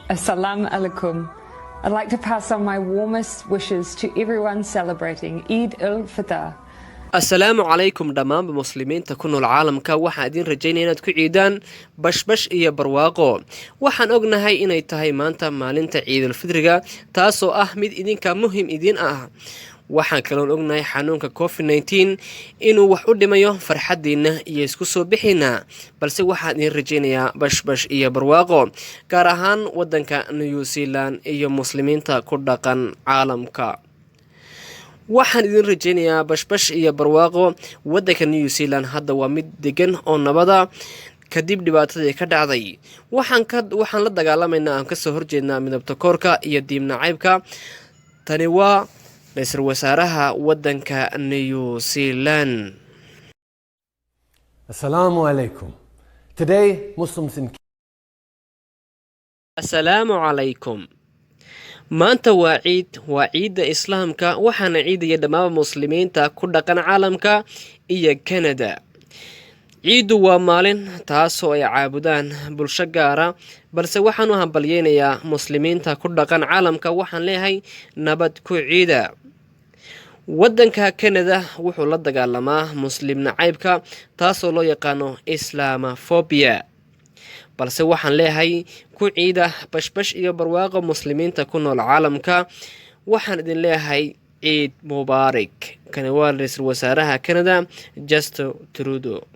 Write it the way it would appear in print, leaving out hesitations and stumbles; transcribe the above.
Assalamu alaikum. I'd like to pass on my warmest wishes to everyone celebrating Eid al-Fitr. Assalaamu calaykum dhammaanba muslimiinta ku nool caalamka. Waxaan idiin rajaynaya inaad ku ciidaan bashbash iyo barwaaqo. Waxaan ognahay inay tahay maanta maalinta ciidulfidriga, taasoo ah mid idinka muhim idiin ah. Waxaan kaloon ognahay xanuunka COVID-19 inuu wax u dhimayo farxadiina iyo isku soo bixiina, balse waxaan idiin rajaynayaa bashbash iyo barwaaqo, gaar ahaan wadanka New Zealand iyo muslimiinta ku dhaqan caalamka. Waxaan idin rajaynayaa bashbash iyo barwaaqo. Wadanka New Zealand hadda waa mid degan oo nabada kadib dhibaatadii ka dhacday. Waxaan la dagaalamaynaa, aan kasoo horjeednaa midabta koorka iyo diin nacaybka. Tani waa ra-iisul wasaaraha wadanka New Zealand. Assalamu alaikum. Today, Muslims in Assalaamu calaykum. Maanta waa ciid, waa ciidda Islaamka. Waxaana ciidaya dhammaanba muslimiinta ku dhaqan caalamka iyo Canada. Ciiddu waa maalin taasoo ay caabudaan bulsho gaara, balse waxaan u hambalyeynayaa muslimiinta ku dhaqan caalamka. Waxaan leeyahay nabad ku ciida. Waddanka Canada wuxuu la dagaalamaa muslim nacaybka, taasoo loo yaqaano Islamophobia, balse waxaan leeyahay ku ciida bashbash iyo barwaaqo muslimiinta ku nool caalamka. Waxaan idin leeyahay ciid mubaarak. Kani waa ra-iisul wasaaraha Canada, Justin Trudeau.